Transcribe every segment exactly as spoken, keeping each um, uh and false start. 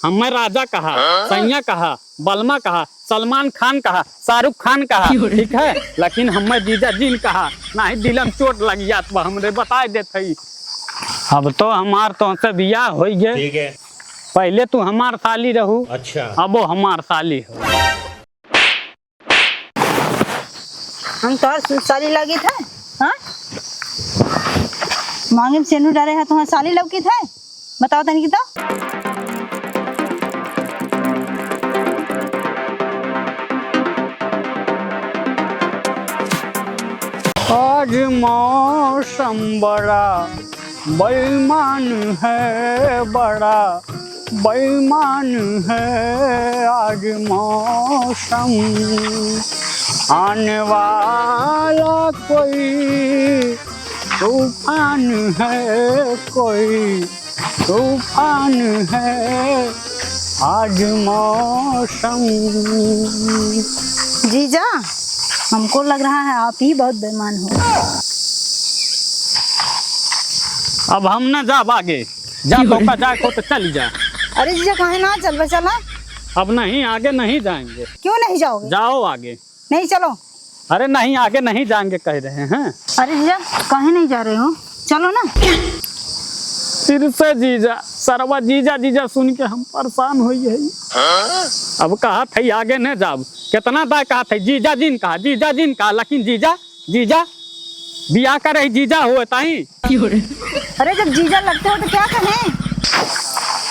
हमें राजा कहा, सैया कहा, बलमा कहा, सलमान खान कहा, शाहरुख खान कहा, ठीक है, लेकिन हमें जीजा जिन कहा, नाहीं दिल में चोट लग जात बा हमरे, बताए देत हई। अब तो हमार तोहसे बियाह होई गे। ठीक है। पहिले तू हमार साली रहू, अच्छा। अब वो हमार साली हो। हम तोहर सु-, साली लगित है, हाँ? मांगे में सेनू डारे है, तुम्हार साली लौकित है? बताओ तनी की तो। आज मौसम बड़ा बेईमान है, बड़ा बेईमान है आज मौसम। आने वाला कोई तूफान है, कोई तूफान है आज मौसम। जीजा, हमको लग रहा है आप ही बहुत बेईमान हो। अब हम ना जाब आगे, जा तोका जाए को तो चली जा। अरे जीजा, काहे ना चलबे, चला। अब नहीं, आगे नहीं जाएंगे। क्यों नहीं जाओगे? जाओ आगे। नहीं, चलो। अरे नहीं, आगे नहीं जाएंगे कह रहे हैं। अरे जीजा, काहे नहीं जा रहे हो? चलो ना। फिर से जीजा, सरवा जीजा जीजा सुन के हम परेशान होई है। अब कहा थे आगे न जाब, कितना बार कहा थे जीजा जिन कहा, जीजा जिन कहा, लेकिन जीजा, जीजा बियाह करे ही जीजा हुए ताई। अरे जब जीजा लगते हो तो क्या कहें?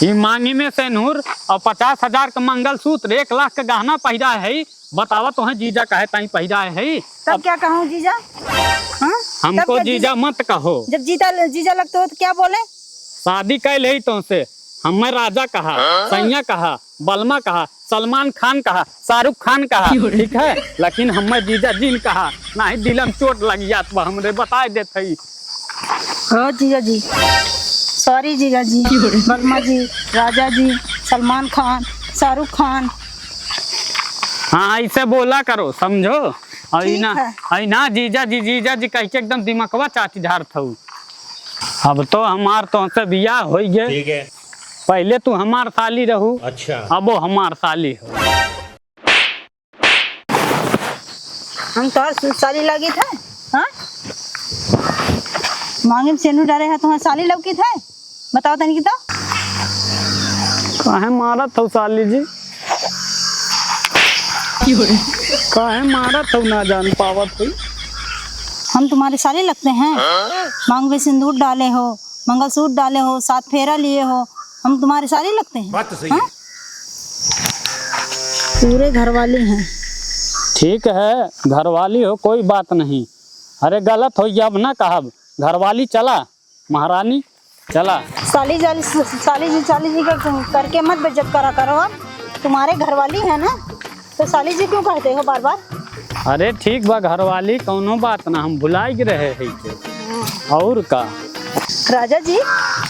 ई मांगी में सेनूर और पचास हजार का मंगलसूत्र, एक लाख का गहना पहिरा है, बतावा तोहे जीजा कहे ताई पहिरा है। तब अब क्या कहूँ जीजा? हाँ? हमको तब क्या जीजा जीजा? मत कहो। जब जीजा, जीजा लगते हो तो क्या बोले? शादी कैल है तोहसे, हमें राजा कहा, सैया कहा, बलमा कहा, सलमान खान कहा, शाहरुख खान कहा, ठीक है, लेकिन हमें जीजा जिन कहा, नाहीं दिल में चोट लग जात बा हमरे, बताए देत हई। ओ जीजा जी, sorry जीजा जी, बलमा जी, राजा जी, सलमान खान, शाहरुख खान। हाँ, ऐसे बोला करो, समझो। और ठीक इना, है। और इना जीजा जी, जीजा जी कह के एकदम दिमकवा चाटी झारत हऊ। अब तो हमार तोहसे बियाह होई गे। ठीक है। पहिले तू हमार साली रहू, अच्छा। अब वो हमार साली हो। हम तोहर सु-, साली लागित है, हाँ? मांगे में सेनू डारे है, तुम्हार साली लौकित है? बताओ तनी की तो। काहे मारत हो साली जी? काहे मारत हो, ना जान पावत हो? हम तुम्हारे साली लगते हैं? मांग में सिंदूर डाले हो, मंगलसूत्र डाले हो, सात फेरा लिए हो, हम तुम्हारे साली लगते हैं? बात तो सही हाँ? है। पूरे घरवाली हैं। ठीक है, घरवाली हो, कोई बात नहीं। अरे गलत हो, अब ना कहब, घरवाली चला। महारानी, चला। साली जाली, साली जी, साली जी कर, करके मत बेइज्जत करा करो। अब तुम्हारे घरवाली है ना, तो साली जी क्यों कहते हो बार बार? अरे ठीक बा घरवाली, कौनो बात ना, हम भुलाई के रहे है के। और का? राजा जी,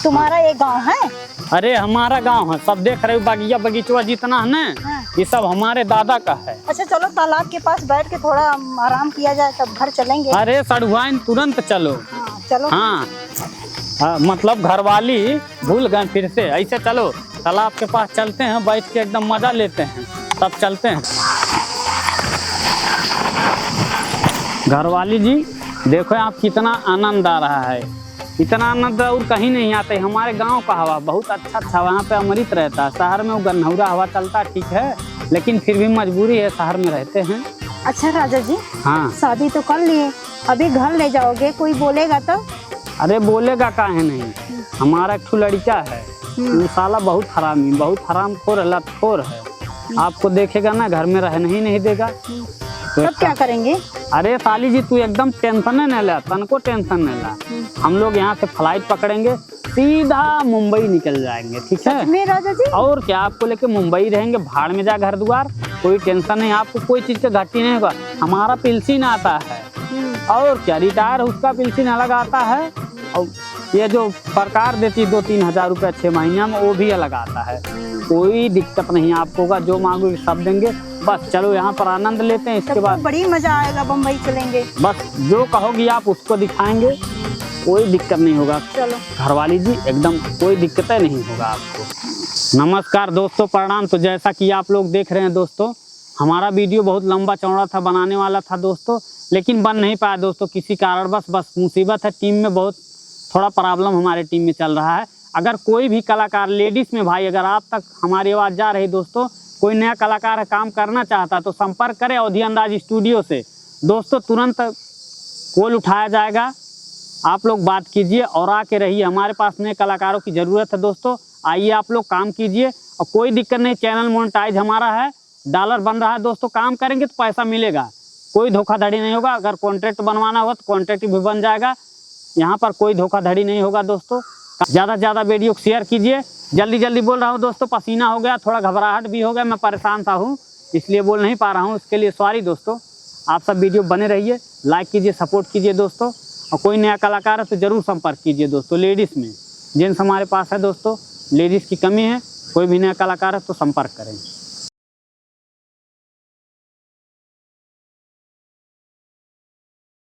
तुम्हारा ये गांव है? अरे हमारा गांव है, सब देख रहे हो, बगिया बगीचवा जितना है ना, हाँ। ये सब हमारे दादा का है। अच्छा चलो, तालाब के पास बैठ के थोड़ा आराम किया जाए, तब घर चलेंगे। अरे सड़ुआइन, तुरंत चलो। हाँ, चलो। हाँ। हाँ, मतलब घरवाली भूल गए फिर से। ऐसे चलो, तालाब के पास चलते हैं, बैठ के एकदम मजा लेते हैं, तब चलते हैं। घरवाली जी, देखो आप, कितना आनंद आ रहा है, इतना आनंद और कहीं नहीं आता है। हमारे गांव का हवा बहुत अच्छा था, वहाँ पे अमृत रहता है। शहर में वो गन्हौरा हवा चलता, ठीक है, लेकिन फिर भी मजबूरी है, शहर में रहते हैं। अच्छा राजा जी, हाँ। शादी तो कर लिए, अभी घर ले जाओगे, कोई बोलेगा तो? अरे बोलेगा काहे नहीं, हमारा एक ठो लड़का है, हम्म। वो साला बहुत हरामी, बहुत हरामखोर है, लतखोर है। हम्म। आपको देखेगा ना, घर में रहने ही नहीं देगा। हम्म। तो तब क्या करेंगे? अरे साली जी, तू एकदम tension न ले, तनको tension न ले। हम्म। हम लोग यहाँ से flight पकड़ेंगे, सीधा मुंबई निकल जाएंगे, ठीक है? सच में राजा जी? और क्या, आपको लेके मुंबई रहेंगे, भाड़ में जा घर द्वार, कोई tension नहीं, आपको कोई चीज का घाटी नहीं होगा। हमारा पेंशन आता है, हम्म। और क्या, retire, उसका पेंशन अलग आता है, और ये जो सरकार देती दो तीन हजार रुपया छह महीना में, वो भी अलग आता है। हम्म। कोई दिक्कत नहीं आपको होगा, जो मांगोगे सब देंगे। बस चलो, यहाँ पर आनंद लेते हैं, इसके तब तो बाद बड़ी मजा आएगा, बम्बई चलेंगे। बस जो कहोगी आप, उसको दिखाएंगे, कोई दिक्कत नहीं होगा। चलो। घरवाली जी, एकदम कोई दिक्कत नहीं होगा आपको। नमस्कार दोस्तों, प्रणाम। तो जैसा कि आप लोग देख रहे हैं दोस्तों, हमारा वीडियो बहुत लंबा चौड़ा था, बनाने वाला था दोस्तों, लेकिन बन नहीं पाया दोस्तों, किसी कारणवश। बस मुसीबत है, टीम में बहुत थोड़ा प्रॉब्लम हमारे टीम में चल रहा है। अगर कोई भी कलाकार लेडीज में भाई, अगर आप तक हमारी आवाज़ जा रही दोस्तों, कोई नया कलाकार है, काम करना चाहता है, तो संपर्क करें अवधी अंदाज स्टूडियो से दोस्तों। तुरंत कॉल उठाया जाएगा, आप लोग बात कीजिए और आके रहिए। हमारे पास नए कलाकारों की ज़रूरत है दोस्तों, आइए आप लोग काम कीजिए। और कोई दिक्कत नहीं, चैनल मोनेटाइज हमारा है, डॉलर बन रहा है दोस्तों, काम करेंगे तो पैसा मिलेगा, कोई धोखाधड़ी नहीं होगा। अगर कॉन्ट्रैक्ट बनवाना होगा तो कॉन्ट्रैक्ट भी बन जाएगा, यहाँ पर कोई धोखाधड़ी नहीं होगा दोस्तों। ज़्यादा से ज़्यादा वीडियो को शेयर कीजिए। जल्दी जल्दी बोल रहा हूँ दोस्तों, पसीना हो गया, थोड़ा घबराहट भी हो गया, मैं परेशान सा हूँ, इसलिए बोल नहीं पा रहा हूँ, इसके लिए सॉरी दोस्तों। आप सब वीडियो बने रहिए, लाइक कीजिए, सपोर्ट कीजिए दोस्तों। और कोई नया कलाकार है तो ज़रूर संपर्क कीजिए दोस्तों। लेडीज़ में, जेंट्स हमारे पास है दोस्तों, लेडीज़ की कमी है, कोई भी नया कलाकार है तो संपर्क करें।